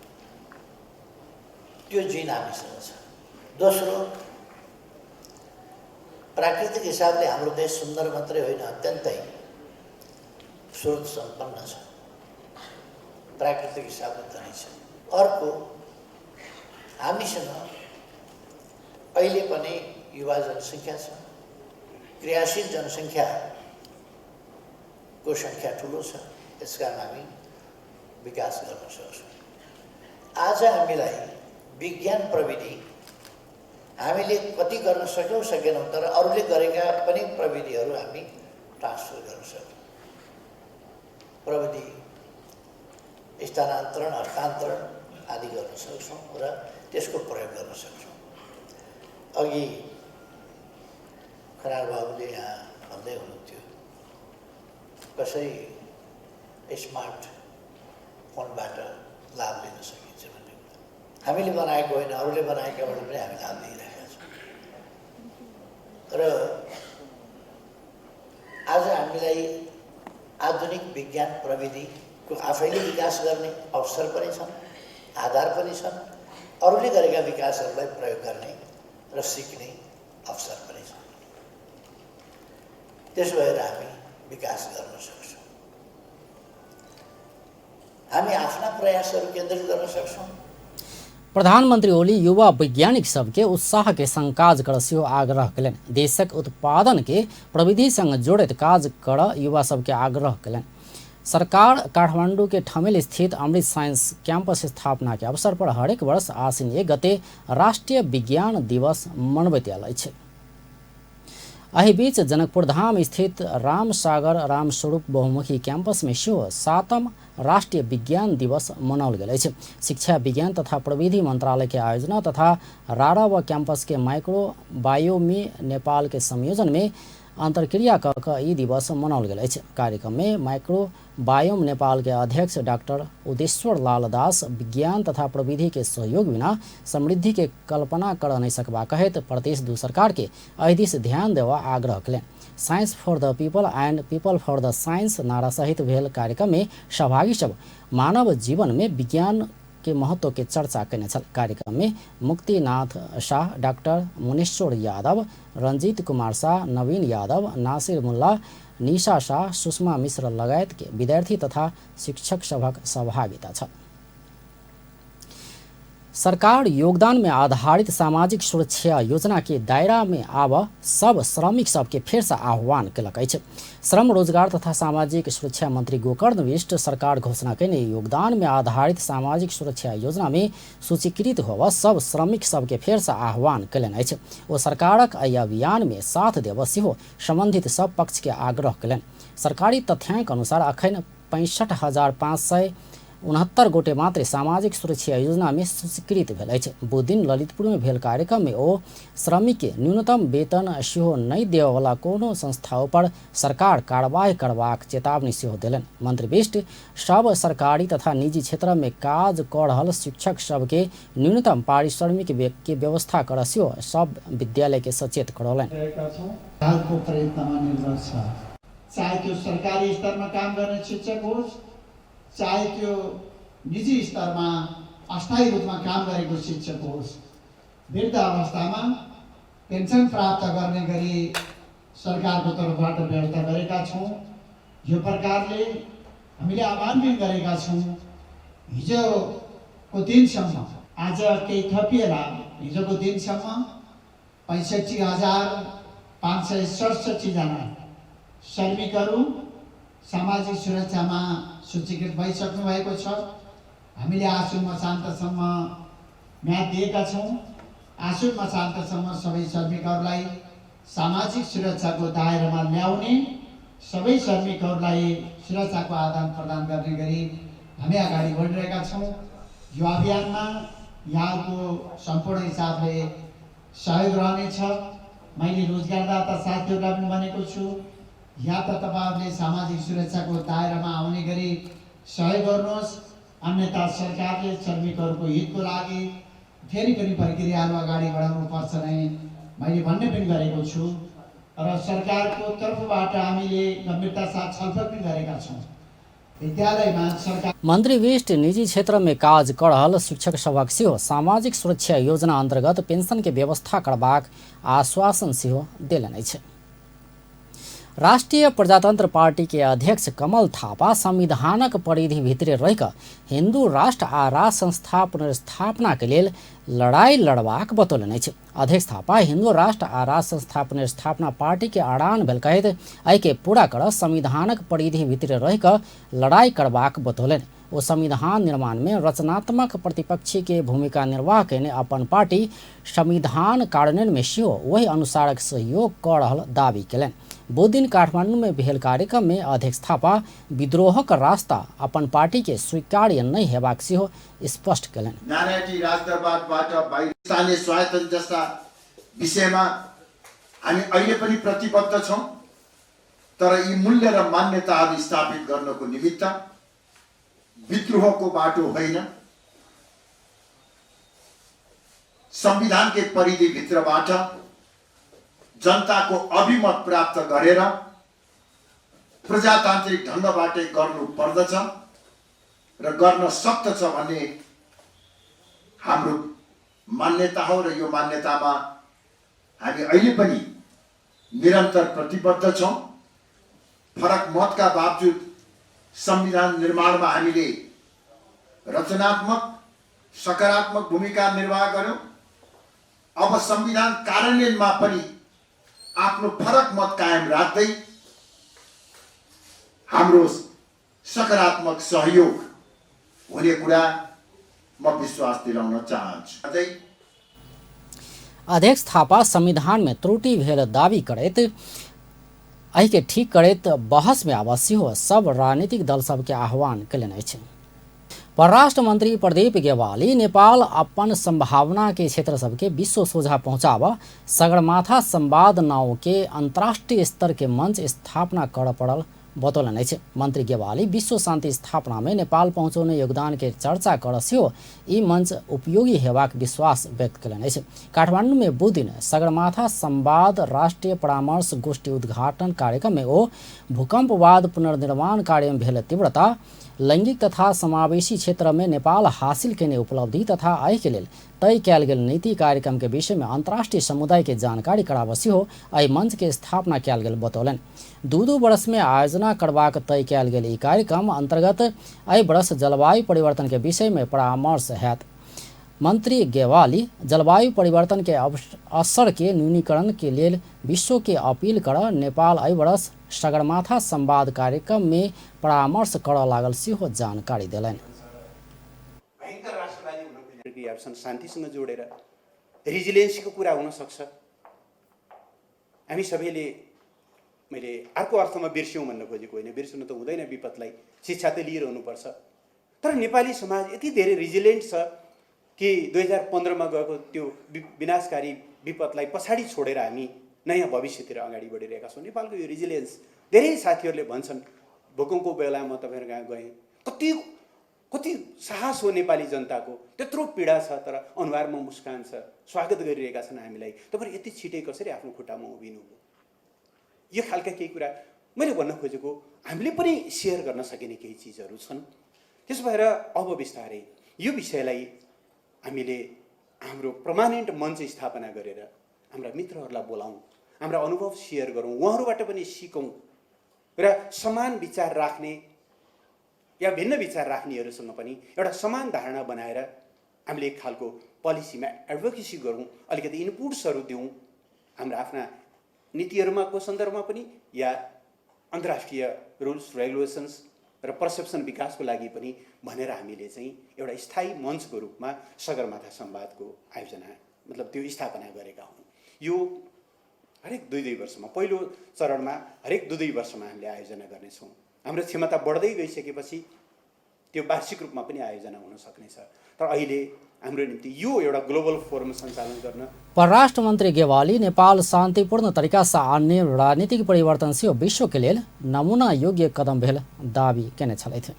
Speaker 12: त्यो जिन हामीसँग छ। दोस्रो, प्राकृतिक हिसाबले हाम्रो देश सुन्दर मात्रै होइन, अत्यन्तै स्रोत सम्पन्न छ, प्राकृतिक हिसाबले धनी छ। अर्को, हामीसँग अहिले पनि युवा जनसङ्ख्या छ, क्रियाशील जनसङ्ख्याको सङ्ख्या ठुलो छ, त्यसकारण हामी विकास गर्न सक्छौँ। आज हामीलाई विज्ञान प्रविधि हामीले कति गर्न सक्यौँ सकेनौँ, तर अरूले गरेका पनि प्रविधिहरू हामी ट्रान्सफर गर्न सक्यौँ। प्रविधि स्थानान्तरण, हस्तान्तरण आदि गर्न सक्छौँ र त्यसको प्रयोग गर्न सक्छौँ। अघि खराल बाबुले यहाँ भन्दै हुनुहुन्थ्यो, कसरी स्मार्ट फोनबाट लाभ लिन सकिन्छ भन्ने कुरा। हामीले बनाएको होइन, अरूले बनाएकाबाट पनि हामी लाभ लिइरहेका छौँ। र आज हामीलाई आधुनिक विज्ञान प्रविधिको आफैले विकास गर्ने अवसर पनि छन्, आधार पनि छन्, अरूले गरेका विकासहरूलाई प्रयोग गर्ने र सिक्ने अवसर पनि छ। त्यसो भएर हामी विकास गर्न सक्छौँ, हामी आफ्ना प्रयासहरू केन्द्रित गर्न सक्छौँ।
Speaker 1: प्रधानमंत्री ओली युवा वैज्ञानिक सबके उत्साह के संग काज कर सेहो आग्रह कयलनि। देशक उत्पादन के प्रविधि संग जोड़ैत काज कर युवा सबके आग्रह कयलनि। सरकार काठमांडू के ठमेल स्थित अमृत साइंस कैंपस स्थापना के अवसर पर हरेक वर्ष आश्विन 1 गते राष्ट्रीय विज्ञान दिवस मनबैत आयल अछि। एहि बीच जनकपुर धाम स्थित रामसागर रामस्वरूप बहुमुखी कैंपस में सेहो 7म राष्ट्रीय विज्ञान दिवस मनाओल गेल अछि। शिक्षा विज्ञान तथा प्रविधि मंत्रालय के आयोजना तथा रारा व कैंपस के माइक्रो बायोमी नेपाल के संयोजन में अंतर्क्रिया क क ई दिवस मनाओल गेल अछि। कार्यक्रम में माइक्रो बायोम नेपाल के अध्यक्ष डॉक्टर उदेश्वर लाल दास विज्ञान तथा प्रविधि के सहयोग बिना समृद्धि के कल्पना कर नहीं सकबा कहैत प्रदेश 2 सरकार के एहि दिस ध्यान देवा आग्रह कयलनि। Science for the people and people for the science नारा सहित भेल कार्यक्रम में सहभागी सब मानव जीवन में विज्ञान के महत्व के चर्चा कयने छल। कार्यक्रम में मुक्तिनाथ शाह, डॉक्टर मुनेश्वर यादव, रंजीत कुमार शाह, नवीन यादव, नासिर मुल्ला, निशा शाह, सुषमा मिश्र लगायत के विद्यार्थी तथा शिक्षक सभक सहभागिता छल। सरकार योगदान में आधारित सामाजिक सुरक्षा योजना के दायरा में आब सब श्रमिक सबके फेर से आह्वान केलक अछि। श्रम रोजगार तथा सामाजिक सुरक्षा मंत्री गोकर्ण विष्ट सरकार घोषणा कयने योगदान में आधारित सामाजिक सुरक्षा योजना में सूचीकृत होब सब श्रमिक सबके फेर से आह्वान कयलनि अछि। ओ सरकारक एहि अभियान में साथ देब सेहो संबंधित सब पक्ष के आग्रह कयलनि। सरकारी तथ्यांक अनुसार अखन 65,569 गोटे मात्र सामाजिक सुरक्षा योजना में सूचीकृत भेल अछि। बुधदिन ललितपुर में भेल कार्यक्रम में ओ श्रमिक के न्यूनतम वेतन सेहो नहि देबयवला कोनो संस्था पर सरकार कार्रवाई करबाक चेतावनी सेहो देलनि। मंत्री विष्ट सब सरकारी तथा निजी क्षेत्र में काज कऽ रहल शिक्षक सबके न्यूनतम पारिश्रमिक के व्यवस्था कर सेहो सब विद्यालय के सचेत करौलनि।
Speaker 16: चाहे त्यो सरकारी स्तरमा काम गर्ने शिक्षक होस्, चाहे त्यो निजी स्तरमा अस्थायी रूपमा काम गरेको शिक्षक होस्, वृद्ध अवस्थामा पेन्सन प्राप्त गर्ने गरी सरकारको तर्फबाट व्यवस्था गरेका छौँ। यो प्रकारले हामीले आह्वान पनि गरेका छौँ। हिजोको दिनसम्म, आज केही थपिएला, हिजोको दिनसम्म 65,567 जना श्रमिकहरू सामाजिक सुरक्षामा सूचीकृत भइसक्नु भएको छ। हामीले आश्विन मसान्तसम्म म्याद दिएका छौँ। आश्विन मसान्तसम्म सबै श्रमिकहरूलाई सामाजिक सुरक्षाको दायरामा ल्याउने, सबै श्रमिकहरूलाई सुरक्षाको आदान प्रदान गर्ने गरी हामी अगाडि बढिरहेका छौँ। यो अभियानमा यहाँको सम्पूर्ण हिसाबले सहयोग रहनेछ। मैले रोजगारदाता साथीहरूलाई पनि भनेको छु, या त तपाईँहरूले सामाजिक सुरक्षाको दायरामा आउने गरी सहयोग गर्नुहोस्, अन्यथा सरकारले श्रमिकहरूको हितको लागि फेरि पनि प्रक्रियाहरू अगाडि बढाउनुपर्छ नै मैले भन्ने पनि गरेको छु। र सरकारको तर्फबाट हामीले गम्भीरता साथ छलफल पनि गरेका छौँ। विद्यालयमा सरकार
Speaker 1: मंत्री विष्ट निजी क्षेत्र में काज कर रहल शिक्षक सभक सेहो सामाजिक सुरक्षा योजना अंतर्गत पेंशन के व्यवस्था करबाक आश्वासन सेहो देलनि अछि। राष्ट्रिय प्रजातंत्र पार्टी के अध्यक्ष कमल थापा संविधानक परिधि भितरे रहिक हिन्दू राष्ट्र आ राज संस्था पुनर्स्थापना के लेल लड़ाई लड़बाक बतौलनि अछि। अध्यक्ष थापा हिन्दू राष्ट्र आ राज संस्था पुनर्स्थापना पार्टी के अड़ान भेल कहैत एहि के पूरा कर संविधानक परिधि भितरे रहिक लड़ाई करबाक बतौलनि। ओ संविधान निर्माण में रचनात्मक प्रतिपक्षी के भूमिका निर्वाह कयने अपन पार्टी संविधान कार्यान्वयन में सेहो ओहि अनुसारक सहयोग कऽ रहल दावी कयलनि। बुधदिन काठमांडू में भेल कार्यक्रम में अध्यक्ष थापा विद्रोहक रास्ता अपन पार्टी के स्वीकार्य नहि हेबाक सेहो स्पष्ट कयलनि।
Speaker 17: नारायणी राजदरबारबाट बाहिर स्थानीय स्वायत्त जस्ता विषयमा हामी अहिले पनि प्रतिबद्ध छौँ, तर यी मूल्य र मान्यताहरू स्थापित गर्नको निमित्त विद्रोहको बाटो होइन, संविधानकै परिधिभित्रबाट जनताको अभिमत प्राप्त गरेर प्रजातान्त्रिक ढङ्गबाटै गर्नु पर्दछ र गर्न सक्दछ भन्ने हाम्रो मान्यता हो र यो मान्यतामा हामी अहिले पनि निरन्तर प्रतिबद्ध छौँ। फरक मतका बावजुद संविधान निर्माणमा हामीले रचनात्मक सकारात्मक भूमिका निर्वाह गर्यौँ। अब संविधान कार्यान्वयनमा पनि आफ्नो फरक मत कायम राख्दै हाम्रो सकारात्मक सहयोग हुने कुरा म विश्वास दिलाउन चाहन्छु।
Speaker 1: अध्यक्ष थापा संविधान में त्रुटि भेल दावी करैत एहिके ठीक करैत बहस में आबऽ सेहो सब राजनीतिक दल सबके आह्वान कयलनि अछि। परराष्ट्र मंत्री प्रदीप गेवाली नेपाल अपन संभावना के क्षेत्र सबके विश्व सोझा पहुँचाबऽ सगरमाथा संवाद नाव के अंतर्राष्ट्रीय स्तर के मंच स्थापना करऽ पड़ल बतौलनि अछि। मंत्री गेवाली विश्व शांति स्थापना में नेपाल पहुँचौने योगदान के चर्चा कर सेहो ई मंच उपयोगी हेबाक विश्वास व्यक्त कयलनि अछि। काठमांडू में बुधदिन सगरमाथा संवाद राष्ट्रीय परामर्श गोष्ठी उद्घाटन कार्यक्रम में ओ भूकंपवाद पुनर्निर्माण कार्य में भेल तीव्रता, लैंगिक तथा समावेशी क्षेत्र में नेपाल हासिल केने उपलब्धि तथा एहिके लेल तय कयल गेल नीति कार्यक्रम के विषय में अंतर्राष्ट्रीय समुदाय के जानकारी कराबऽ सेहो एहि मंच के स्थापना कयल गेल बतौलनि। 2-2 वर्ष में आयोजना करबाक तय कयल गेल ई कार्यक्रम अंतर्गत एहि वर्ष जलवायु परिवर्तन के विषय में परामर्श हैत। मंत्री गेवाली जलवायु परिवर्तन के असर के न्यूनीकरण के लेल विश्व के अपील कर नेपाल एहि वर्ष सगरमाथा संवाद कार्यक्रम में परामर्श करऽ लागल सेहो जानकारी देलनि।
Speaker 14: शान्तिसँग जोडेर रेजिलियन्सीको कुरा हुन सक्छ। हामी सबैले, मैले अर्को अर्थमा बिर्स्यौँ भन्न खोजेको होइन, बिर्सनु त हुँदैन, विपदलाई शिक्षा त लिइरहनुपर्छ। तर नेपाली समाज यति धेरै रेजिलियन्ट छ कि 2015 गएको त्यो विनाशकारी विपदलाई पछाडि छोडेर हामी नयाँ भविष्यतिर अगाडि बढिरहेका छौँ। नेपालको यो रेजिलियन्स, धेरै साथीहरूले भन्छन् भूकम्पको बेला म तपाईँहरू कहाँ गएँ, कति कति साहस हो नेपाली जनताको, त्यत्रो पीडा छ तर अनुहारमा मुस्कान छ, स्वागत गरिरहेका छन् हामीलाई। तपाईँहरू यति छिटै कसरी आफ्नो खुट्टामा उभिनुभयो? यो खालका केही कुरा मैले भन्न खोजेको, हामीले पनि सेयर गर्न सकिने केही चिजहरू छन्। त्यसो भएर अब बिस्तारै यो विषयलाई हामीले हाम्रो पर्मानेन्ट मञ्च स्थापना गरेर हाम्रा मित्रहरूलाई बोलाउँ, हाम्रा अनुभव सेयर गरौँ, उहाँहरूबाट पनि सिकौँ र समान विचार राख्ने या भिन्न विचार राख्नेहरूसँग पनि एउटा समान धारणा बनाएर हामीले एक खालको पोलिसीमा एडभोकेसी गरौँ, अलिकति इनपुट्सहरू दिउँ हाम्रा आफ्ना नीतिहरूमा को सन्दर्भमा पनि या अन्तर्राष्ट्रिय रुल्स रेगुलेसन्स र पर्सेप्सन विकासको लागि पनि भनेर हामीले चाहिँ एउटा स्थायी मञ्चको रूपमा सगरमाथा संवादको आयोजना, मतलब त्यो स्थापना गरेका हौँ। यो हरेक 2-2 वर्षमा, पहिलो चरणमा हरेक 2-2 वर्षमा हामीले आयोजना गर्नेछौँ। हाम्रो क्षमता बढ्दै गइसकेपछि त्यो वार्षिक रूपमा पनि आयोजना हुन सक्नेछ। तर अहिले हाम्रो निम्ति यो एउटा ग्लोबल फोरम सञ्चालन गर्न।
Speaker 1: परराष्ट्र मन्त्री गेवाली नेपाल शान्तिपूर्ण तरिका से आने राजनीतिक परिवर्तन से विश्व के लेल नमूना योग्य कदम भेल दावी केने छलथि।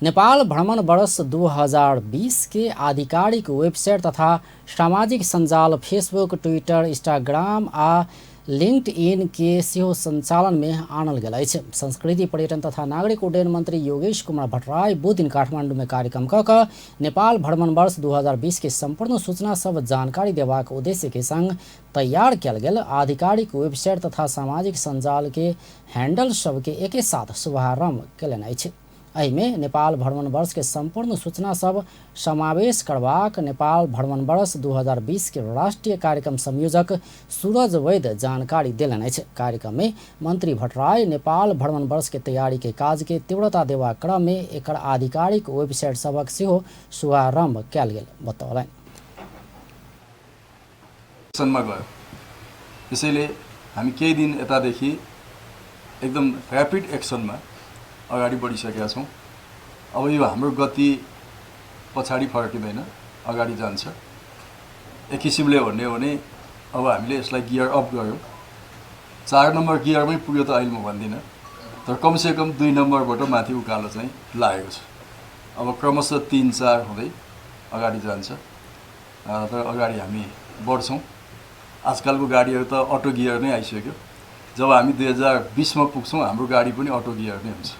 Speaker 1: नेपाल भ्रमण वर्ष 2020 के आधिकारिक वेबसाइट तथा सामाजिक सञ्जाल फेसबुक, ट्विटर, इंस्टाग्राम आ लिंक्डइन के सेहो संचालन में आनल गेल अछि। संस्कृति, पर्यटन तथा नागरिक उड्डयन मंत्री योगेश कुमार भट्टराई बुधदिन काठमांडू में कार्यक्रम क कऽ नेपाल भ्रमण वर्ष 2020 के संपूर्ण सूचना सब जानकारी देबाक उद्देश्य के संग तैयार कयल गेल आधिकारिक वेबसाइट तथा सामाजिक सञ्जाल के हैंडल सबके एके साथ शुभारंभ कयलनि अछि। एहिमे नेपाल भ्रमण वर्ष के संपूर्ण सूचना सब समावेश करबाक नेपाल भ्रमण वर्ष 2020 के राष्ट्रीय कार्यक्रम संयोजक सूरज वैद्य जानकारी देलनि अछि। कार्यक्रम में मंत्री भट्टराई नेपाल भ्रमण वर्ष के तैयारी के काज के तीव्रता देबाक क्रम में एकर आधिकारिक वेबसाइट सभक सेहो शुभारंभ कयल गेल बतौलनि।
Speaker 18: गयो त्यसैले हामी केही दिन यतादेखि एकदम ऱ्यापिड एक्सनमा अगाडि बढिसकेका छौँ। अब यो हाम्रो गति पछाडि फर्किँदैन, अगाडि जान्छ। एक किसिमले भन्ने हो भने अब हामीले यसलाई गियर अप गऱ्यौँ। 4 नम्बर गियरमै पुग्यो त अहिले म भन्दिनँ, तर कमसेकम 2 नम्बरबाट माथि उकालो चाहिँ लागेको छ। अब क्रमशः 3, 4 हुँदै अगाडि जान्छ, तर अगाडि हामी बढ्छौँ। आजकलको गाडीहरू त अटो गियर नै आइसक्यो। जब हामी 2020मा पुग्छौँ हाम्रो गाडी पनि अटो गियर नै हुन्छ।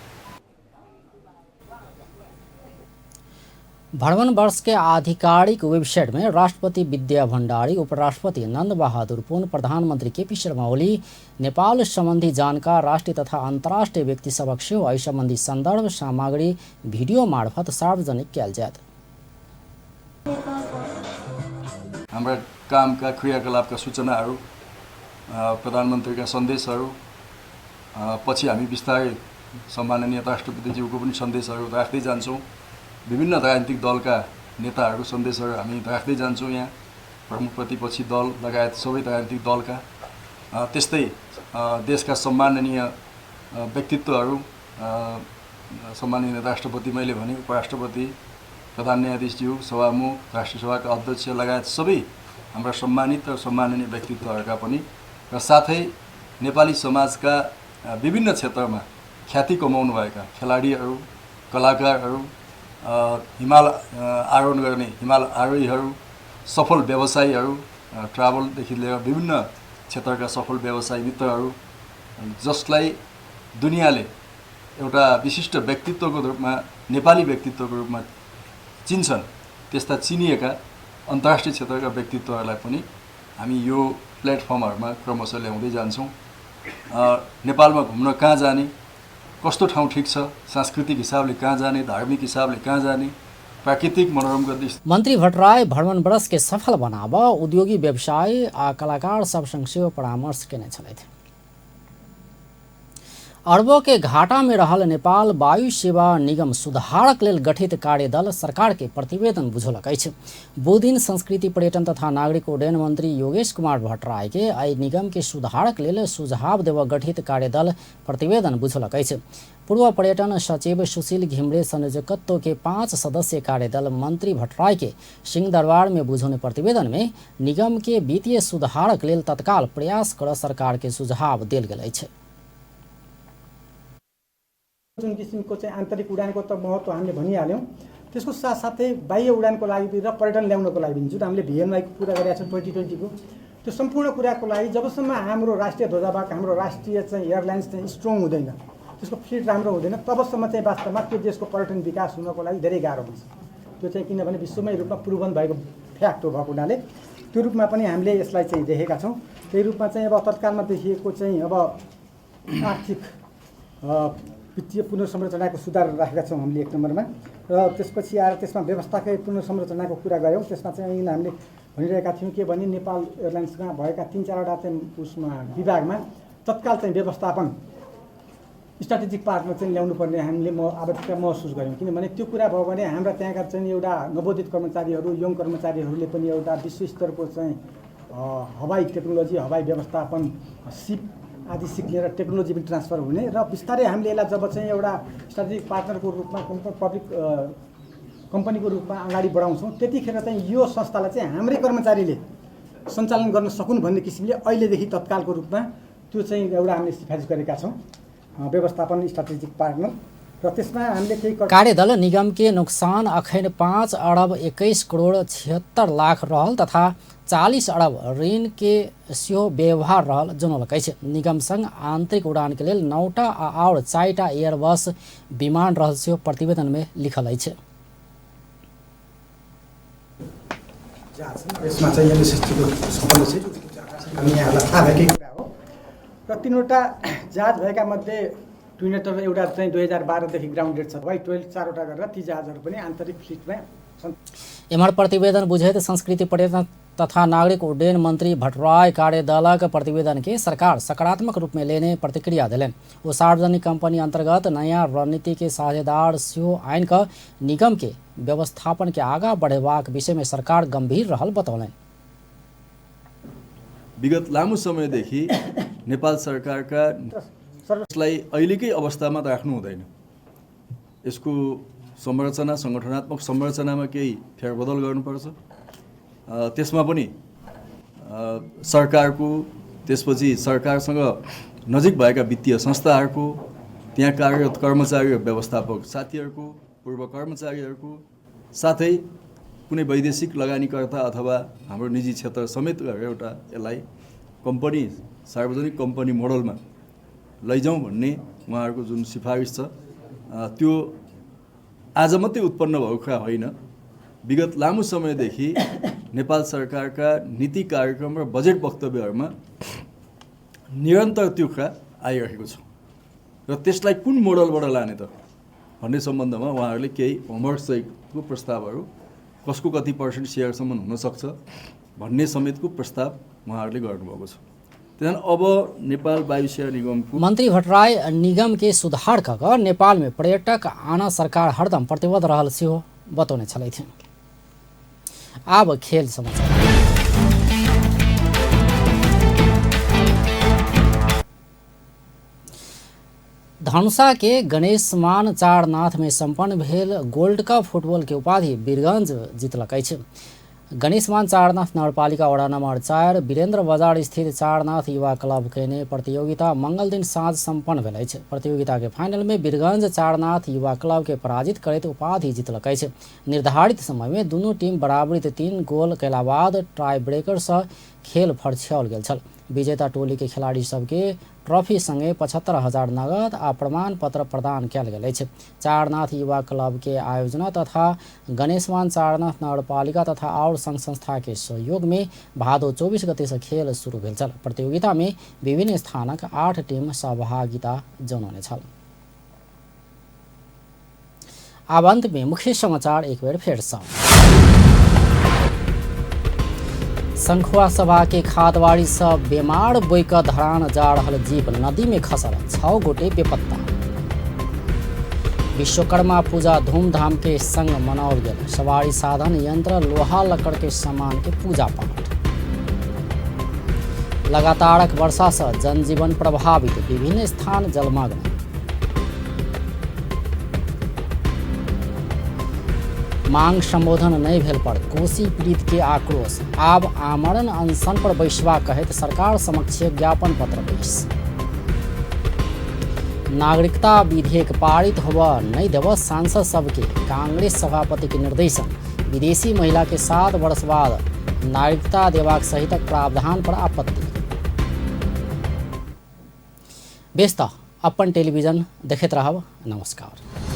Speaker 1: भ्रमण वर्ष के आधिकारिक वेबसाइट में राष्ट्रपति विद्या भंडारी, उपराष्ट्रपति नंद बहादुर पुन, प्रधानमंत्री केपी शर्मा ओली, नेपाल संबंधी जानकार राष्ट्रीय तथा अंतर्राष्ट्रीय व्यक्ति सभक सेहो एहि संबंधी संदर्भ सामग्री वीडियो मार्फत सार्वजनिक कयल जायत।
Speaker 18: हाम्रा कामका क्रियाकलापका सूचनाहरू, प्रधानमन्त्रीका सन्देशहरू, पछि हामी बिस्तारै सम्माननीय राष्ट्रपतिज्यूको पनि सन्देशहरू राख्दै जान्छौँ। विभिन्न राजनीतिक दलका नेताहरूको सन्देशहरू हामी राख्दै जान्छौँ। यहाँ प्रमुख प्रतिपक्षी दल लगायत सबै राजनीतिक दलका, त्यस्तै देशका सम्माननीय व्यक्तित्वहरू, सम्माननीय राष्ट्रपति मैले भने, उपराष्ट्रपति, प्रधान न्यायाधीशज्यू, सभामुख, राष्ट्रिय सभाका अध्यक्ष लगायत सबै हाम्रा सम्मानित र सम्माननीय व्यक्तित्वहरूका पनि, र साथै नेपाली समाजका विभिन्न क्षेत्रमा ख्याति कमाउनुभएका खेलाडीहरू, कलाकारहरू, हिमाल आरोहण गर्ने हिमाल आरोहीहरू, सफल व्यवसायीहरू, ट्राभलदेखि लिएर विभिन्न क्षेत्रका सफल व्यवसायी मित्रहरू, जसलाई दुनियाँले एउटा विशिष्ट व्यक्तित्वको रूपमा, नेपाली व्यक्तित्वको रूपमा चिन्छन्, त्यस्ता चिनिएका अन्तर्राष्ट्रिय क्षेत्रका व्यक्तित्वहरूलाई पनि हामी यो प्लेटफर्महरूमा क्रमशः ल्याउँदै जान्छौँ। नेपालमा घुम्न कहाँ जाने, कस्तो ठाउँ ठिक छ, सांस्कृतिक हिसाबले कहाँ जाने, धार्मिक हिसाबले कहाँ जाने, प्राकृतिक मनोरम दृश्य।
Speaker 1: मंत्री भट्टराई भ्रमण वर्ष के सफल बनाब उद्योगी, व्यवसायी आ कलाकार सब संग सेहो परामर्श केने छलथि। अरबों के घाटा में रहल नेपाल वायु सेवा निगम सुधारक लेल गठित कार्यदल सरकार के प्रतिवेदन बुझौलक अछि। बुधदिन संस्कृति, पर्यटन तथा नागरिक उड्डयन मंत्री योगेश कुमार भट्टराई के एहि निगम के सुधारक लेल सुझाव देव गठित कार्यदल प्रतिवेदन बुझौलक अछि। पूर्व पर्यटन सचिव सुशील घिमरे संयोजकत्व के 5 सदस्यीय कार्यदल मंत्री भट्टराई के सिंहदरबार में बुझौने प्रतिवेदन में निगम के वित्तीय सुधारक लेल तत्काल प्रयास कर सरकार के सुझाव देल गेल अछि।
Speaker 19: जुन किसिमको चाहिँ आन्तरिक उडानको त महत्त्व हामीले भनिहाल्यौँ, त्यसको साथसाथै बाह्य उडानको लागि र पर्यटन ल्याउनको लागि जुन हामीले भिएनवाईको कुरा गरेका छौँ 2020को, त्यो सम्पूर्ण कुराको लागि जबसम्म हाम्रो राष्ट्रिय ध्वजावाहक, हाम्रो राष्ट्रिय चाहिँ एयरलाइन्स चाहिँ स्ट्रङ हुँदैन, त्यसको फ्लिट राम्रो हुँदैन, तबसम्म चाहिँ वास्तवमा त्यो देशको पर्यटन विकास हुनको लागि धेरै गाह्रो हुन्छ। त्यो चाहिँ किनभने विश्वमै रूपमा प्रुभन भएको फ्याक्ट हो भएको हुनाले त्यो रूपमा पनि हामीले यसलाई चाहिँ देखेका छौँ। त्यही रूपमा चाहिँ अब तत्कालमा देखिएको चाहिँ अब आर्थिक वित्तीय पुनर्संरचनाको सुधार राखेका छौँ हामीले 1 नम्बरमा, र त्यसपछि आएर त्यसमा व्यवस्थाकै पुनर्संरचनाको कुरा गऱ्यौँ। त्यसमा चाहिँ हामीले भनिरहेका थियौँ के भने नेपाल एयरलाइन्समा भएका 3-4वटा चाहिँ उसमा विभागमा तत्काल चाहिँ व्यवस्थापन स्ट्राटेजिक पार्टमा चाहिँ ल्याउनु पर्ने हामीले आवश्यकता महसुस गऱ्यौँ। किनभने त्यो कुरा भयो भने हाम्रा त्यहाँका चाहिँ एउटा नवोदित कर्मचारीहरू, यङ कर्मचारीहरूले पनि एउटा विश्वस्तरको चाहिँ हवाई टेक्नोलोजी, हवाई व्यवस्थापन सिप आदि सिक्ने र टेक्नोलोजी पनि ट्रान्सफर हुने र बिस्तारै हामीले यसलाई जब चाहिँ एउटा स्ट्राटेजिक पार्टनरको रूपमा पब्लिक कम्पनीको रूपमा अगाडि बढाउँछौँ त्यतिखेर चाहिँ यो संस्थालाई चाहिँ हाम्रै कर्मचारीले सञ्चालन गर्न सकुन् भन्ने किसिमले अहिलेदेखि तत्कालको रूपमा त्यो चाहिँ एउटा हामीले सिफारिस गरेका छौँ व्यवस्थापन स्ट्राटेजिक पार्टनर। र त्यसमा हामीले केही
Speaker 1: कार्यदल निगम के नुकसान अखन 5 अरब 21 करोड़ 76 लाख रहल तथा 40 अरब ऋण के सेहो व्यवहार रहल जनौलक अछि। निगम संग आंतरिक उड़ान के लेल 9टा आओर 4टा एयरबस विमान रहल सेहो प्रतिवेदन में लिखल अछि।
Speaker 19: यसमा चाहिँ एमएसएसटीको सम्बन्ध छ, हामी यहाँहरूलाई थाहा भएकै कुरा हो। र 3वटा जहाज भएका मध्ये ट्विनेटर एउटा चाहिँ 2012 देखि ग्राउन्डेड छ, वाइ 12 4वटा गरेर ती जहाजहरू पनि आन्तरिक फ्लिटमा।
Speaker 1: एम्हर प्रतिवेदन बुझैत संस्कृति, पर्यटन तथा नागरिक उड्डयन मंत्री भट्टराई कार्यदलक प्रतिवेदन के सरकार सकारात्मक रूप में लेने प्रतिक्रिया देलनि। ओ सार्वजनिक कंपनी अंतर्गत नया रणनीति के साझेदार सेहो आनि कऽ निगम के व्यवस्थापन के आगा बढ़ेबाक विषय में सरकार गंभीर रहल बतौलनि।
Speaker 18: विगत लामो समयदेखि नेपाल सरकारका यसलाई अहिलेकै अवस्थामा राख्नु हुँदैन, यसको संरचना, सङ्गठनात्मक संरचनामा केही फेरबदल गर्नुपर्छ। त्यसमा पनि सरकारको, त्यसपछि सरकारसँग नजिक भएका वित्तीय संस्थाहरूको, त्यहाँ कार्यरत कर्मचारी र व्यवस्थापक साथीहरूको, पूर्व कर्मचारीहरूको, साथै कुनै वैदेशिक लगानीकर्ता अथवा हाम्रो निजी क्षेत्र समेत गरेर एउटा यसलाई कम्पनी, सार्वजनिक कम्पनी मोडलमा लैजाउँ भन्ने उहाँहरूको जुन सिफारिस छ त्यो आज मात्रै उत्पन्न भएको कुरा होइन। विगत लामो समयदेखि नेपाल सरकारका नीति कार्यक्रम र बजेट वक्तव्यहरूमा निरन्तर त्यो कुरा आइरहेको छ र त्यसलाई कुन मोडलबाट लाने त भन्ने सम्बन्धमा उहाँहरूले केही होमवर्कसहितको प्रस्तावहरू, कसको कति पर्सेन्ट सेयरसम्म हुनसक्छ भन्ने समेतको प्रस्ताव उहाँहरूले गर्नुभएको छ। त्यसैले अब नेपाल वायुसेवा निगमको
Speaker 1: मन्त्री भट्टराई निगम के सुधार क नेपाल में पर्यटक आना सरकार हरदम प्रतिबद्ध रहल सेहो बतौने छलथि। आब खेल समाचार। धनुषा के गणेशमान चारनाथ में सम्पन्न भेल गोल्ड कप फुटबॉल के उपाधि वीरगंज जीतलक अछि। गणेशमान चारनाथ नगरपालिका वडा नंबर 4 वीरेंद्र बाजार स्थित चारनाथ युवा क्लब केने प्रतियोगिता मंगल दिन साँझ सम्पन्न भेल अछि। प्रतियोगिता के फाइनल में वीरगंज चारनाथ युवा क्लब के पराजित करैत उपाधि जीतलक अछि। निर्धारित समय में दुनू टीम बराबरी 3 गोल कयला बाद टाई ब्रेकर से खेल फरछियाओल गेल छल। विजेता टोली के खिलाड़ी सबके ट्रॉफी संगे 75,000 नगद आ प्रमाण पत्र प्रदान कयल गेल अछि। चारनाथ युवा क्लब के आयोजना तथा गणेशमान चारनाथ नगरपालिका तथा और संघ संस्था के सहयोग में भादो 24 गते से खेल शुरू भेल छल। प्रतियोगिता में विभिन्न स्थानक 8 टीम सहभागिता जनौने छल। आब अंत में मुख्य समाचार एक बेर फेर सँ। संखुआ सभा के खादवाड़ी से बेमार बोई क धरान जा रहल जीप नदी में खसल, 6 गोटे बेपत्ता। विश्वकर्मा पूजा धूमधाम के संग मनाओल गेल, सवारी साधन यंत्र लोहा लकड़ के सामान के पूजा पाठ। लगातारक वर्षा से जनजीवन प्रभावित, विभिन्न स्थान जलमग्न। मांग संबोधन नहीं भेल पर कोसी पीड़ित के आक्रोश, आब आमरण अनशन पर बैसबा कहैत सरकार समक्ष ज्ञापन पत्र पेश। नागरिकता विधेयक पारित होबय नहीं देव सांसद सबके कांग्रेस सभापति के निर्देशन, विदेशी महिला के 7 वर्ष बाद नागरिकता देबाक सहितक प्रावधान पर आपत्ति। बेस त अपन टेलीविजन देखैत रहब। नमस्कार।